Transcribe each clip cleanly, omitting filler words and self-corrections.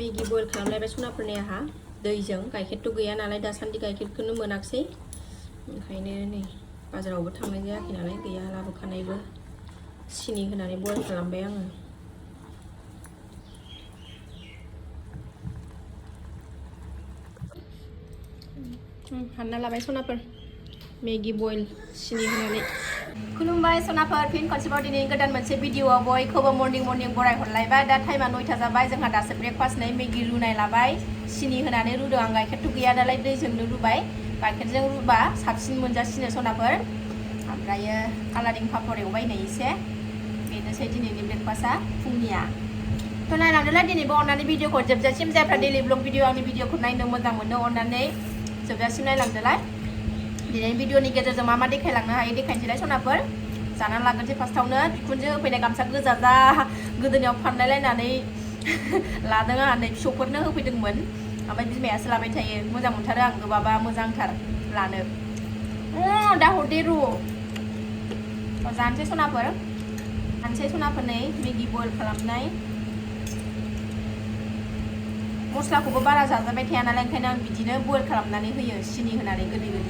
मेगि बयल खालामलायबाय सनाफोरनि आहा दैजों गाइखेरथ' गैया नालाय दासान्दि गाइखेरखौनो मोनाखसै ओंखायनो नै बाजारावबो थांनाय जायाखै नालाय गैया लाबोखानायबो सिनि होनानै बयल खालामबाय आङो हानना लाबाय सनाफोर मेगि बयल सिनि होनानै खुलुमबाय सनाफोर फिन खनसेबाव दिनै गोदान मोनसे भिडिअआव बयखौबो मर्निं बराय हरलायबाय दा टाइमा 9टा जाबाय जोंहा दासो ब्रेकफास्ट नै मेगि रुनाय लाबाय सिनि होनानै रुदों आं गाइखेरथ' गैया नालाय दैजोंनो रुबाय गाइखेरजों रुबा साबसिन मोनजासिनो सनाफोर ओमफ्रायो कालारिं पापर एवबाय नै एसे बेनोसै दिनैनि ब्रेकफास्टआ फुंनिया थ' नायलांदोलाय दिनैबो अननानै भिडिअखौ जोबजासिम जायफ्रा डेलि ब्लग भिडिअ आंनि भिडिअखौ नायनो मोजां मोनो अननानै जोबजासिम नायलांदोलाय दिनैनि भिडिअनि गेजेरजों मा देखायलांनो हायो देखायनोसैलाय सनाफोर जानानै लाग्रोनोसै फार्स्टआवनो बिखुनजो होफैनाय गामसा गोजा जा गोदोनायाव फानलायलायनानै लादों आंहा नै फिसौफोरनो होफैदोंमोन ओमफ्राय बिमायासो लाबाय थायो मोजां मोनथारो आं गोबाबा मोजांथार लानो दा हरदे रु जानोसै सनाफोर नै मेगि बयल खालामनाय मस्लाखौबो बारा जाजाबाय थाया नालाय ओंखायनो आं बिदिनो बयल खालामनानै होयो सिनि होनानै गोदैनो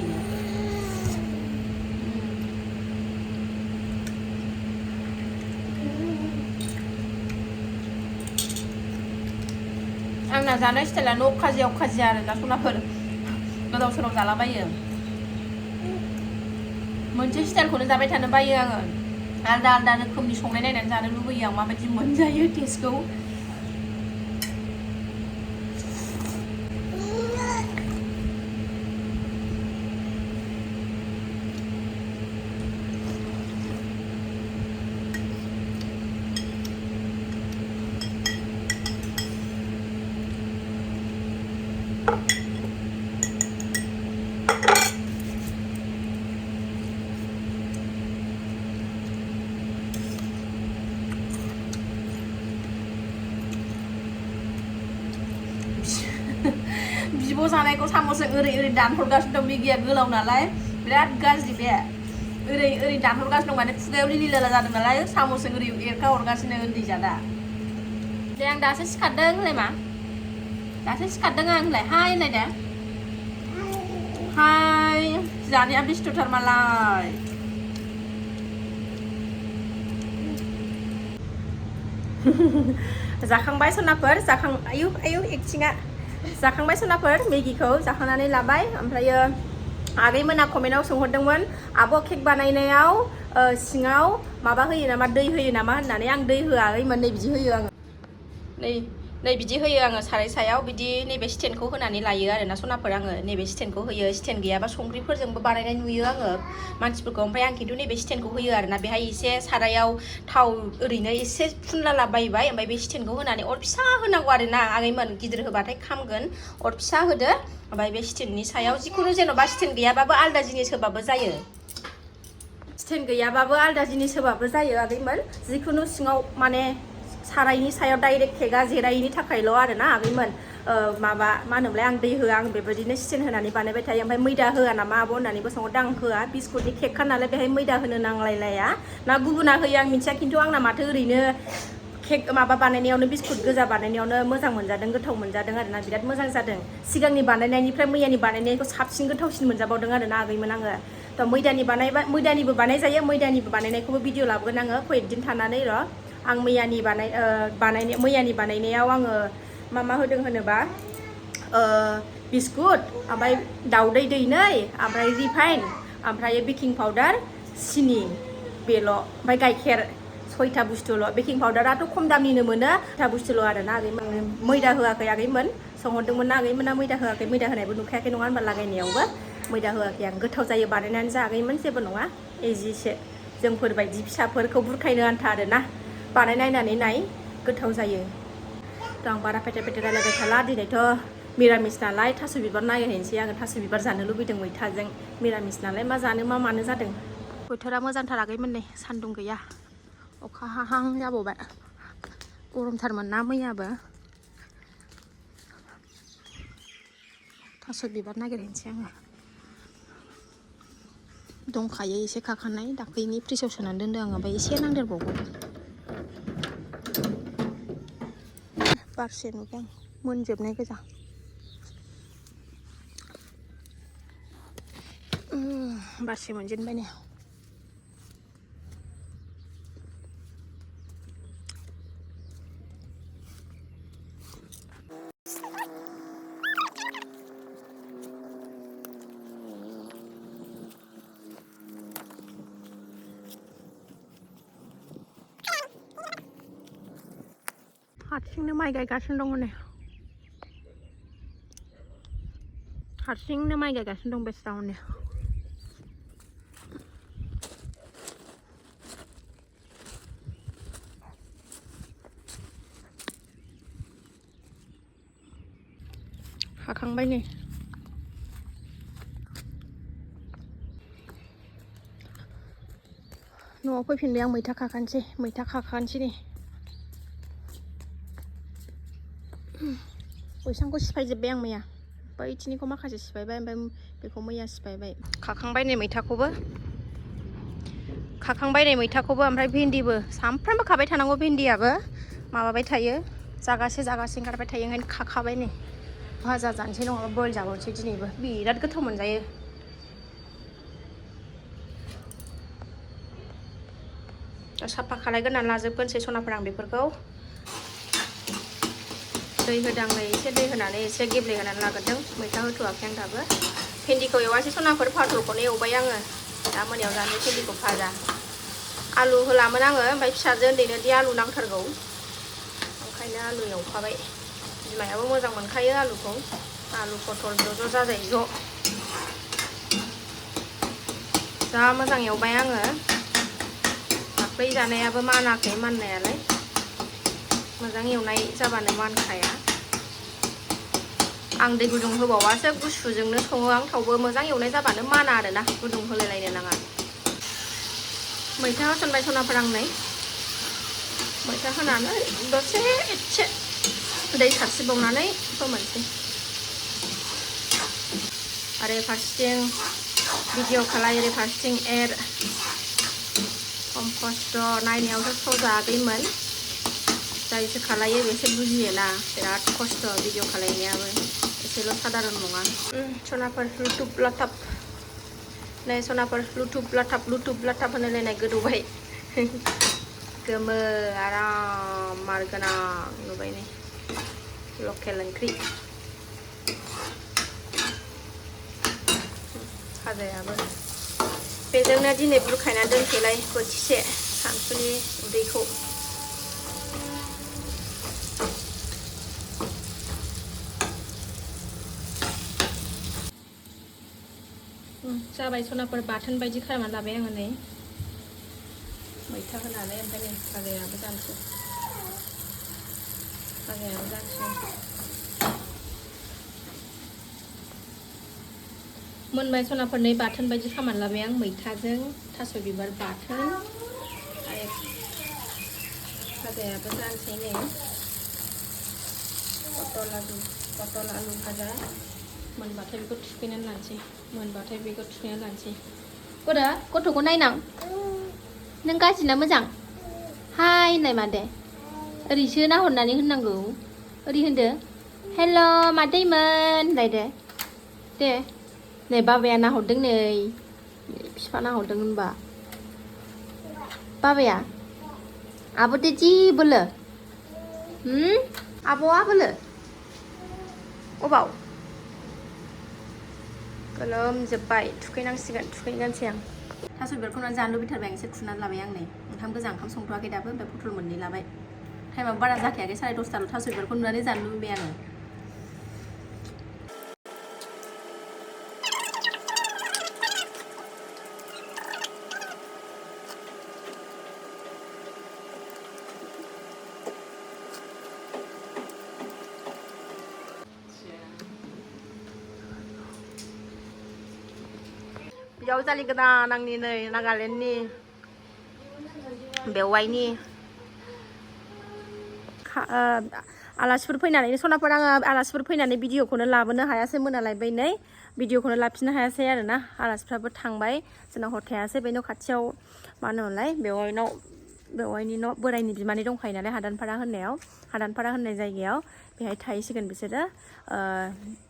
आंना जानाय स्टाइलानो अखाजि आरोना सनाफोर गोदाव सोराव जालाबायो मोनसे स्टाइलखौनो जाबाय थानो बायो आङो आलदा रोखोमनि संनाय नायनानै जानो लुबैयो आं माबायदि मोनजायो टेस्टखौ बिब' जानायखौ सामसजों ओरै दानहरगासिनो दं मेगिया गोलाव नालाय बिराद गाज्रि बे ओरै दानहरगासिनो दं माने खुगायाव लिला जादों नालाय सामसजों ओरै एरखा हरगासिनो उन्दै जादा दे आं दासो सिखारदों होनलाय मा दासो सिखारदों आं होनलाय हाय होनलाय दे हाय जानाया बेस्थ'थार मालाय जाखांबाय सनाफोर आयु एक्टिङा जाखांबाय सनाफोर मेगिखौ जाखांनानै लाबाय ओमफ्रायो आगैमोना कमेन्टआव सोंहरदोंमोन आब' केक बानायनायाव सिङाव माबा होयो नामा दै होयो नामा होननानै आं दै होआ आगैमोन नै बिदि होयो आङो नै बिदि होयो आङो साराय सायाव बिदि नैबे स्टेन्डखौ होनानै लायो आरोना सनाफोर आङो नैबे स्टेन्डखौ होयो स्टेन्ड गैयाबा संख्रिफोरजोंबो बानायनाय नुयो आङो मानसिफोरखौ ओमफ्राय आं खिन्थु नैबे स्टेन्डखौ होयो आरोना बेहाय एसे सारायाव थाव ओरैनो एसे फुनलालाबायबाय ओमफ्राय बे स्टेन्डखौ होनानै अर फिसा होनांगौ आरोना आगैमोन गिदिर होबाथाय खामगोन अर फिसा होदो ओमफ्राय बे स्टेन्डनि सायाव जिखुनु जेन'बा स्टेन्ड गैयाबाबो आलदा जिनिस होबाबो जायो स्टेन्ड गैयाबाबो आलदा जिनिस होबाबो जायो आगैमोन जिखुनु सिङाव माने सारायनि सायाव डाइरेक्ट केकआ जिरायैनि थाखायल' आरोना आगैमोन माबा मा होनोमोनलाय आं दै होआ आं बेबायदिनो स्टेन्ड होनानै बानायबाय थायो ओमफ्राय मैदा होआ नामा आब' होननानैबो सोंहरदों आं होआ बिस्कुटनि केकखा नालाय बेहाय मैदा होनो नांलायलाया ना गुबुना होयो आं मिन्थिया खिन्थु आंना माथो ओरैनो केक माबा बानायनायावनो बिस्कुट गोजा बानायनायावनो मोजां मोनजादों गोथाव मोनजादों आरोना बिराद मोजां जादों सिगांनि बानायनायनिफ्राय मैयानि बानायनायखौ साबसिन गोथावसिन मोनजाबावदों आरोना आगैमोन आङो थ' मैदानिबो बानायजायो मैदानिबो बानायनायखौबो भिडिअ लाबोगोन आङो कयेकदिन थानानै र' आं मैयानि बानायनायाव आङो मा होदों होनोबा बिस्कुट ओमफ्राय दाउदै दैनै ओमफ्राय रिफाइन ओमफ्राय बेकिं पाउडार सिनि बेल' ओमफ्राय गाइखेर 6टा बुस्थुल' बेकिं पाउडाराथ' खम दामनिनो मोनो 6टा बुस्थुल' आरोना आगैमोन मैदा होआखै आगैमोन सोंहरदोंमोन ना आगैमोना मैदा होआखै मैदा होनायबो नुखायाखै नङा होनबा लागायनायावबो मैदा होआखै आं गोथाव जायो बानायनानै जागैमोन जेबो नङा इजिसो जोंफोरबायदि फिसाफोरखौ बुरखायनो आन्था आरोना बानायनायनानै नाय गोथाव जायो थ' आं बारा फेथे रायलायबाय थाला दिनैथ' मिरामिस नालाय थास' बिबार नागिरहैनोसै आङो थास' बिबार जानो लुबैदों मैथाजों मिरामिस नालाय मा जानो मा मानो जादों बोथोरा मोजांथार आगैमोन नै सान्दुं गैया अखा हाहां जाबावबाय गरमथारमोन ना मैयाबो थास' बिबार नागिरहैनोसै आङो दंखायो एसे खाखानाय दाख्लैनि फ्रिजआव सोनानै दोनदों आङो ओमफ्राय एसे नांदेरबावगौ बारसे नुबाय आं मोनजोबनाय गोजा बासि मोनजेनबाय ने हारसिंनो माइ गायगासिनो दङ नै हारसिंनो माइ गायगासिनो दं बेस्रा हनै हाखांबाय नै न'आव फैफिनबाय आं मैथा खाखानोसै नै बैसांखौ सिफायजोब्बाय आं मैया बैथिनिखौ माखासे सिफायबाय ओमफ्राय बेखौ मैया सिफायबाय खाखांबाय नै मैथाखौबो ओमफ्राय भिन्दिबो सामफ्रामबो खाबाय थानांगौ भिन्दियाबो माबाबाय थायो जागासे ओंखारबाय थायो ओंखायनो खाखाबाय नै भाजा जानोसै नङाबा बयल जाबावनोसै दिनैबो बिराद गोथाव मोनजायो साफा खालायग्रोनानै लाजोबगोनसै सनाफोर आं बेफोरखौ दै होदां नै एसे दै होनानै एसे गेब्लेहोनानै लाग्रोदों मैथा होथ'वाखै आं दाबो भिन्दिखौ एवासै सनाफोर फाथलखौनो एवबाय आङो दा मोनायाव जानो भिन्दिखौ भाजा आलु होलामोन आङो ओमफ्राय फिसाजो उन्दैनो दि आलु नांथारगौ ओंखायनो आलु एवफाबाय बिमायाबो मोजां मोनखायो आलुखौ आलु पटल ज' जाजायो ज' जा मोजां एवबाय आङो दाख्लै जानायाबो मानाखै माननायालाय मोजां एवनाय जाबानो मानखाया आं दै गुदुं होबावासो गुसुजोंनो सङो आं थावबो मोजां एवनाय जाबानो माना आरोना गुदुं होलायलायनो नाङा मैथा होसनबाय सनाफोर आं नै मैथा होनानै दसे एसे दै सारस्रिबावनानै फोमोनसै आरो फारसेथिं भिडिअ खालाय ओरै फारसेथिं एर खम खस्थ' नायनायावथ' सजागैमोन जायसो खालायो बेसो बुजियोना बिराद खस्थ' भिडिअ खालायनायाबो एसेल' सादारन नङा सनाफोर लुथुब लाथाब नै सनाफोर लुथुब लाथाब होनलायनाय गोदौबाय गोमो आराम मार गोनां नुबाय नै लकेल ओंख्रि भाजायाबो बेजोंनो दिनै बुरखायना दोनसैलाय बोथिसे सानसुनि उदैखौ जाबाय सनाफोर बाथोन बायदि खालामनानै लाबाय आङो नै मैथा होनानै ओमफ्राय नै भाजायाबो जानोसै मोनबाय सनाफोर नै बाथोन बायदि खालामनानै लाबाय आं मैथाजों थास' बिबार बाथोन आरो भाजायाबो जानोसै नै पटल आलु भाजा मोनबाथाय बेखौ थुखैनानै लानोसै गथ'खौ नायनां नों गाज्रिना मोजां हाय होननाय मादे ओरैसो नाहरनानै होननांगौ ओरै होनदो हेल' मादैमोन होनलाय दे नै बाबाया नाहरदों नै बिफा नाहरदों होनबा बाबाया आब'दो जि बोलो आब'आ बोलो अबाव गोलोमजोब्बाय थुखैगोनसै आं थास' बिबारखौ जानो लुबैथारबाय आं एसे खुनानै लाबाय आं नै ओंखाम संथ'वाखै दाबो ओमफ्राय पटल मोननै लाबाय टाइमाबो बारा जाखायाखै 10:30 थास' बिबारखौ नुनानै जानो लुबैबाय आङो बिजावजालि गोदान आंनि नै नागालेण्डनि बेवाइनि आलासिफोर फैनानै सनाफोर आङो आलासिफोर फैनानै भिडिअखौनो लाबोनो हायासै मोनालायबाय नै भिडिअखौनो लाफिननो हायासै आरोना आलासिफ्राबो थांबाय जोंना हर थायासै बे न' खाथियाव मा होनोमोनलाय बेवाइनाव बेवाइनि न' बोराइनि बिमानि दंखायो नालाय हादानपारा होननाय जायगायाव बेहाय थाहैसिगोन बिसोरो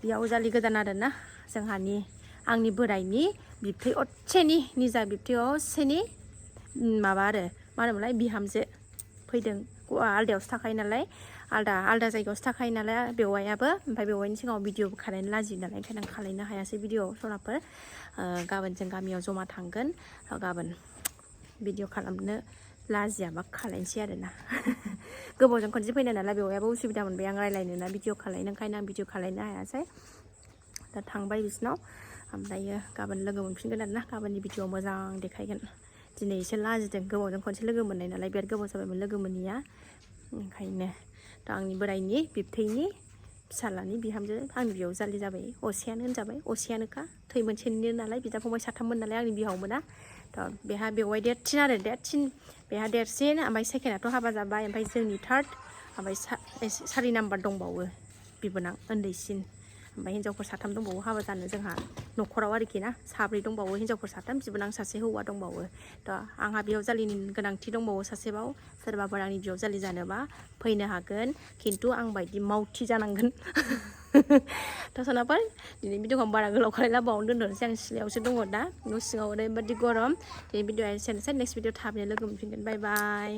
बेयाव जालि गोदान आरोना जोंहानि आंनि बोराइनि बिबथै असेनि निजा बिबथै असेनि माबा आरो मा होनोमोनलाय बिहामजो फैदों आलदायावसो थाखायो नालाय आलदा जायगायावसो थाखायो नालाय बेवाइयाबो ओमफ्राय बेवाइनि सिगाङाव भिडिअबो खालायनो लाजियो नालाय ओंखायनो आं खालायनो हायासै भिडिअ सनाफोर गाबोन जों गामियाव जमा थांगोन गाबोन भिडिअ खालामनो लाजियाबा खालायनोसै आरोना गोबावजों खनसे फैनाय नालाय बेवाइयाबो उसुबिदा मोनबाय आं रायलायनो ना भिडिअ खालायनो ओंखायनो आं भिडिअ खालायनो हायासै दा थांबाय बिसिनाव ओमफ्रायो गाबोन लोगो मोनफिनगोन आरोना गाबोननि भिडिअ मोजां देखायगोन दिनै एसे लाजिदों गोबावजों खनसे लोगो मोननाय नालाय बिराद गोबाव जाबायमोन लोगो मोनैया ओंखायनो दा आंनि बोराइनि बिबथैनि फिसालानि बिहामजो आंनि बियावजालि जाबाय असेयानो होनजाबाय असेयानोखा थै मोनसेनिनो नालाय बिदा फंबाय साथाममोन नालाय आंनि बिहावमोना थ' बेहा बेवाइ देरसिन बेहा देरसिन ओमफ्राय सेकेन्डआथ' हाबा जाबाय ओमफ्राय जोंनि थार्ड ओमफ्राय 4 नाम्बार दंबावो बिबोनां उन्दैसिन ओमफ्राय हिन्जावफोर 3 दंबावो हाबा जानो जोंहा न'खराव आरोखि ना 4 दंबावो हिन्जावफोर 3 बिबोनां 1 हौवा दंबावो थ' आंहा बिहावजालिनि गोनांथि दंबावो सासेबाव सोरबाफोर आंनि बिहावजालि जानोबा फैनो हागोन खिन्थु आं बायदि मावथि जानांगोन थ' सनाफोर दिनै भिडिअखौ बारा गोलाव खालायला बावनो दोनथ'नोसै आं सिलायावसो दङ दा न' सिङाव ओरैबायदि गरम दिनै भिडिअआ एसेनोसै नेक्स्ट भिडिअ थाबैनो लोगो मोनफिनगोन बाय बाय